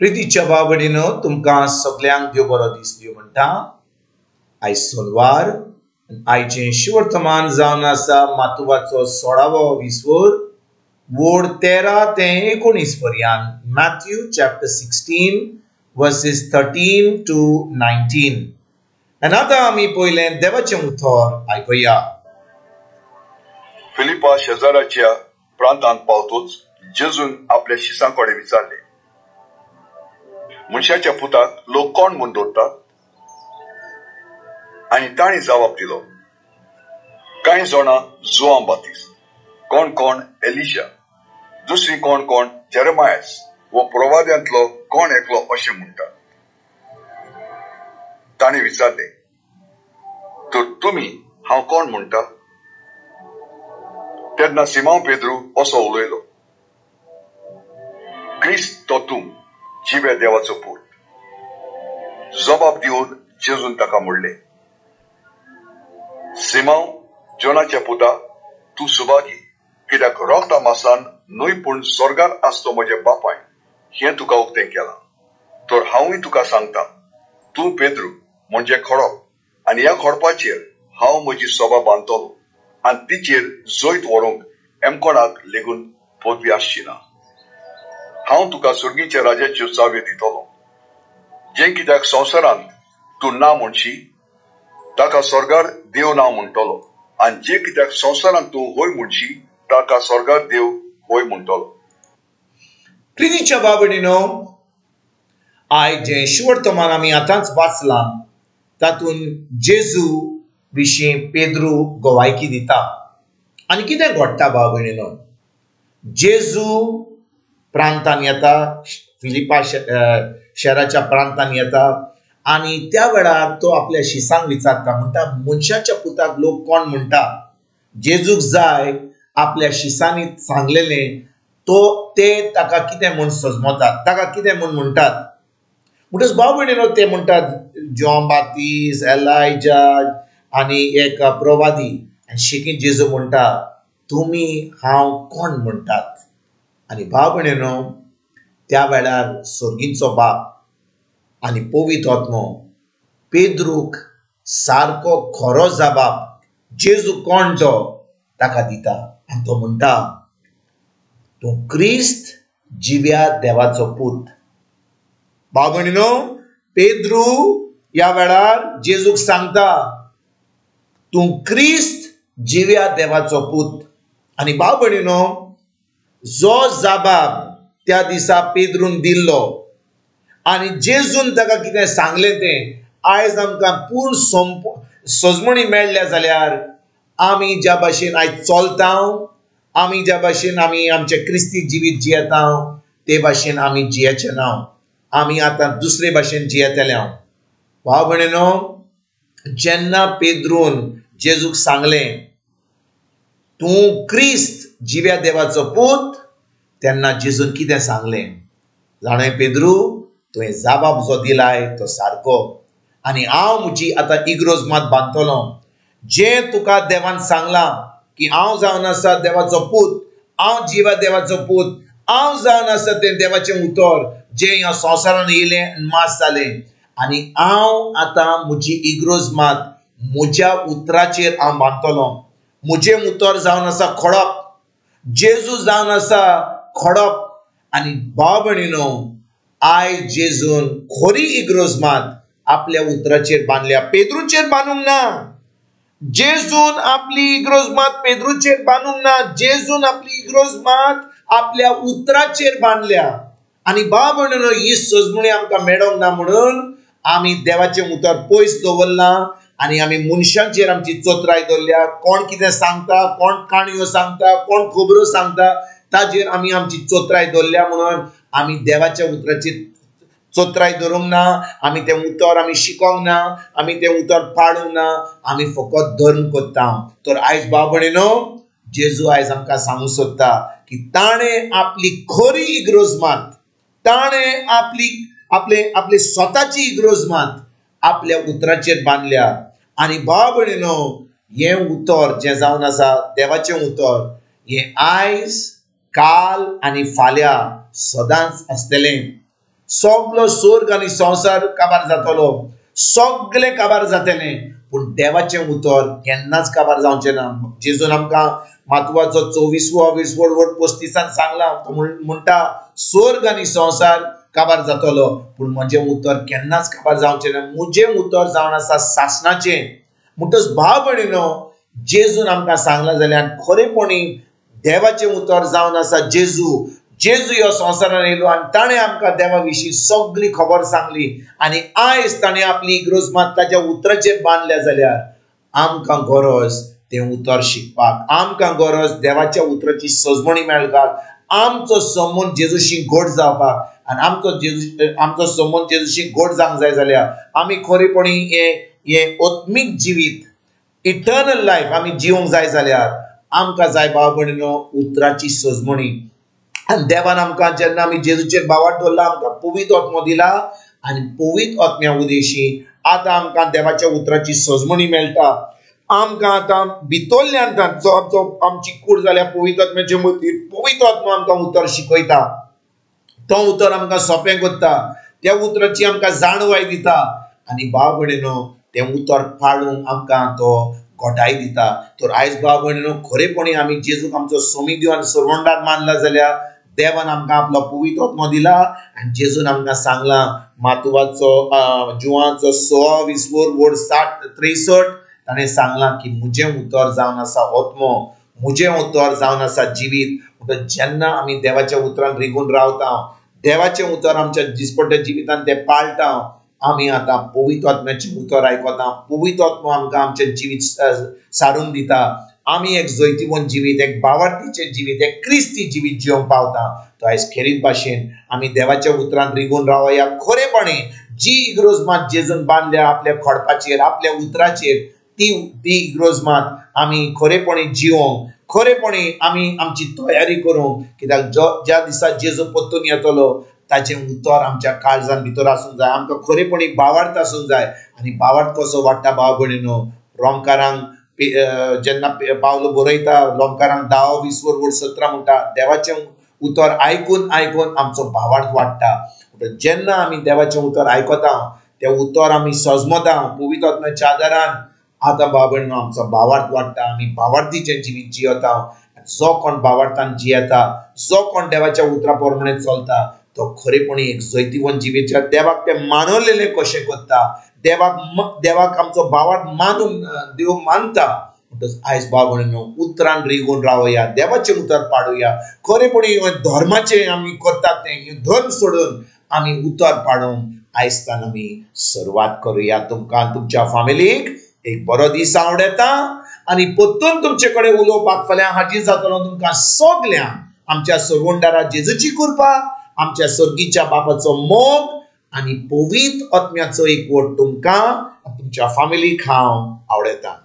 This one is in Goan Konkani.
प्रितीच्या बाबडीनो तुमकां सगल्यांक देव बरो दीस दिवं म्हणटा. आयज सोनवार, आयचें शिवर्तमान जावन आसा मातुवाचो 16वो विसवर, वोड 13 ते 19 पर्यंत. Matthew chapter 16 verses 13 to 19. आनी आतां आमी पयलें देवाचें उतर आयकुया. फिलिपा शेजाराच्या प्रांतांत पावतोच जेजून आपल्या शिसां कडेन विचारले, मनशाच्या पुताक लोक कोण म्हूण दवरतात? आनी तांणी जबाब दिलो, कांय जाणां जुआंव बातिस्त, कोण कोण एलिशा, दुसरी कोण कोण जेरेमायस वो प्रवाद्यांतलो कोण एकलो अशें म्हणटात. तांणी विचारले, तर तुमी हांव कोण म्हणटा? तेन्ना सिमांव पेद्रू असो उलयलो, क्रिस्त तो तूं, जिव्या देवाचो पूत. जबाब दिवन जेजून ताका म्हणलें, सिमांव जोनाच्या पुता, तूं सुभागी, कित्याक रोगता मासान न्हय पूण स्वर्गार आसतो म्हज्या बापायन हें तुका उक्तें केलां. तर हांवूय तुका सांगता, तूं पेद्रू म्हणजे खडप, आनी ह्या खडपाचेर हांव म्हजी सभा बांदतलो आनी तिचेर जैत व्हरूंक एमकोणाक लेगून पदवी आसची ना. हांव तुका सुर्गीच्या राजाच्यो चाव्यो दितलो. जें कित्याक संवसारांत तूं ना म्हणशी ताका स्वर्गार देव ना म्हणटलो, आनी जें कित्याक संवसारांत तूं हय म्हणशी ताका स्वर्गार देव हय म्हणटलो. प्रितीच्या बाबडीनो, आयज जें शिवर्तमान आमी आतांच वाचलां तातूंत जेजू विशीं पेद्रू गवायकी दिता. आनी कितें घडटा बाबडीनो, जेजू प्रांतान येता, फिलिपा शहराच्या प्रांतान येता आनी त्या वेळार तो आपल्या शिसांक विचारता, म्हणटा मनशाच्या पुताक लोक कोण म्हणटा? जेजूक जाय आपल्या शिसांनी सांगलेलें तो ते ताका कितें म्हूण सजमतात, ताका कितें म्हूण म्हणटात. म्हणटच भाव भयणीनो, ते म्हणटात जॉन बाप्तीस्त, एलायजा आनी एक प्रवादी. आनी शेकीं जेजू म्हणटा, तुमी हांव कोण म्हणटात? आनी भाव भयणीनो, त्या वेळार सोर्गींचो बाप आनी पवित्र आत्मो पेद्रूक सारको खरो जबाब जेजू कोण तो ताका दिता. आनी तो म्हणटा, तूं क्रिस्त जिव्या देवाचो पूत. भाव भयणीनो, पेद्रू ह्या वेळार जेजूक सांगता, तूं क्रिस्त जिव्या देवाचो पूत. आनी भाव भयणीनो, जो जबाब त्या दिसा पेद्रून दिल्लो आनी जेजून ताका कितें सांगलें तें आयज आमकां पूर्ण सजमणी मेळ्ळ्या जाल्यार आमी ज्या भाशेन आयज चलता, आमी ज्या भाशेन आमी आमचें क्रिस्ती जिवीत जियेता ते भाशेन आमी जियेचे ना, आमी आतां दुसरे भाशेन जियेतले. भाव भयणीनो, जेन्ना पेद्रून जेजूक सांगलें तूं क्रिस्त जिव्या देवाचो पूत, तेन्ना जेजून कितें सांगलें, जाणें पेद्रू, तुवें जबाब जो दिलाय तो सारको, आनी हांव म्हजी आतां इग्रोज मात बांदतलो. जें तुका देवान सांगलां की हांव जावन आसा देवाचो पूत, हांव जिवा देवाचो पूत, हांव जावन आसा तें देवाचें उतर जें ह्या संवसारान येयलें आनी मास जालें, आनी हांव आतां म्हजी इग्रोज मात म्हज्या उतराचेर हांव बांदतलो. म्हजें उतर जावन आसा खडप, जेजू जावन आसा खडप. आनी भाव भयणीनो, आयज जेजून खरी इग्रोज मात आपल्या उतराचेर बांदल्या, पेद्रूचेर बांदूंक ना. जेजून आपली इग्रोज मात पेद्रूचेर बांदूंक ना, जेजून आपली इग्रोज मात आपल्या उतराचेर बांदल्या. आनी भाव भयणीनो, ही सजमणी आमकां मेळोंक ना म्हणून आमी देवाचें उतर पयस दवरलां आनी आमी मनशांचेर आमची चोत्राय दवरल्या. कोण कितें सांगता, कोण काणयो सांगता, कोण खबरो सांगता ताजेर आमी आमची चोत्राय दवरल्या म्हणून आमी देवाच्या उतराची चोत्राय धरूंक ना, आमी तें उतर आमी शिकोंक ना, आमी तें उतर पाळूंक ना, आमी फकत धर्म करता. तर आयज भाव भयणीनो, जेजू आयज आमकां सांगूंक सोदता की ताणें आपली खरी इग्रोज मात, ताणें आपली आपले आपली स्वताची इग्रोज मात आपल्या उतराचेर बांदल्या. आनी भाव भयणीनो, हें उतर जें जावन आसा देवाचें उतर, हें आयज, काल आनी फाल्यां सदांच आसतलें. सगलो स्वर्ग आनी संवसार काबार जातलो, सगळे काबार जातले, पूण देवाचें उतर केन्नाच काबार जावचें ना. जेजून आमकां मातवाचो 24वो 20 वड 35 सांगला, तो म्हणटा स्वर्ग आनी संवसार काबार जातलो पूण म्हजें उतर केन्नाच काबार जावचें ना. म्हजें उतर जावन आसा सासणाचें. म्हणटच भाव भयणीनो, जेजून आमकां सांगलां जाल्यार खरेपणी देवाचें उतर जावन आसा जेजू. जेजू ह्या संवसारान येयलो आनी ताणें आमकां देवा विशीं सगळी खबर सांगली आनी आयज ताणें आपली इग्रोज मात ताच्या उतराचेर बांदल्या जाल्यार आमकां गरज तें उतर शिकपाक, आमकां गरज देवाच्या उतराची सजमणी मेळपाक, आमचो संबंद जेजूशी घट जावपाक. आनी आमचो संबंद जेजूशी घट जावंक जाय जाल्यार आमी खरेपणी हें आत्मीक जिवीत, इटर्नल लायफ आमी जिवंक जाय जाल्यार आमकां जाय भाव भयणीनो उतराची सजमणी. आनी देवान आमकां जेन्ना आमी जेजूचेर भावार्थ दवरला आमकां पवित्र आत्मो दिला आनी पवित्र आत्म्या उदेशी आतां आमकां देवाच्या उतराची सजमणी मेळटा. आमकां आतां भितरल्यान जो आमचो आमची कूड जाल्या पवित्र आत्म्याचे मतीर पवित्र आत्मो आमकां उतर शिकयता, तो उतर आमकां सोंपें करता, त्या उतराची आमकां जाणवाय दिता आनी भाव भयणीनो तें उतर पाळूंक आमकां तो घटाय दिता. तर आयज भाव भयणीनो खरेपणी आमी जेजूक आमचो सोमिदेव आनी सरवंडार मानला जाल्यार देवान आमकां आपलो पवित्र आत्मो दिला आनी जेजून आमकां सांगलां मातुवाचो जुवाचो 6 20 वड 60 63 ताणें सांगलां की म्हजें उतर जावन आसा आत्मो, म्हजें उतर जावन आसा जिवीत. म्हणटच जेन्ना आमी देवाच्या उतरान रिगून रावता, देवाचें उतर आमच्या दिसपट्ट्या जिवितान तें पाळटा, आमी आतां पवित्र आत्म्याचें उतर आयकता, पवित्र आत्मो आमकां आमचें जिवीत सारून दिता, आमी एक जैतिवंत जिवीत, एक भावार्थीचें जिवीत, एक क्रिस्ती जिवीत जिवंक पावता. तो आयज खेरीत भाशेन आमी देवाच्या उतरान रिगून रावया. खरेपणी जी इग्रोज मात जेजून बांदल्या आपल्या खडपाचेर, आपल्या उतराचेर, ती इग्रोज मात आमी खरेपणी जिवंक, खरेपणी आमी आमची तयारी करूंक. कित्याक ज्या दिसा जेजू परतून येतलो ताचें उतर आमच्या काळजान भितर आसूंक जाय, आमकां खरेपणी भावार्थ आसूंक जाय. आनी भावार्थ कसो वाडटा भाव भयणीनो, रोमकारांक जेन्ना पावलो बरयता रोमकारांक 10 20 वड 17 म्हणटा देवाचें उतर आयकून आयकून आमचो भावार्थ वाडटा. जेन्ना आमी देवाचें उतर आयकता, तें उतर आमी सजमता पवित्र आत्म्याच्या आदारान, आतां भाव भयणीनो आमचो भावार्थ वाडटा, आमी भावार्थीचें जिवीत जियेता. जो कोण भावार्थान जियेता, जो कोण देवाच्या उतरा प्रमाणे चलता, तो खरेपणी एक जैतिवंत जिवीत देवाक तें मानवलेलें कशें करता, देवाक आमचो भावार्थ मानून देव मानता. म्हणटच आयज भाव भयणीनो उतरान रिगून रावया, देवाचें उतर पाडुया. खरेपणी धर्माचें आमी करतात तें धर्म सोडून आमी उतर पाडून आयजतान आमी सुरवात करुया. तुमकां तुमच्या फामिलीक एक बरो दीस आवडटा आनी परतून तुमचे कडेन उलोवपाक फाल्यां हाजीर जातलो. तुमकां सगल्यांक आमच्या सरवंडारा जेजूची कृपा, आमच्या सर्गीच्या बापाचो मोग आनी पवित्र आत्म्याचो एकवट तुमकां तुमच्या फामिलीक हांव आवडटा.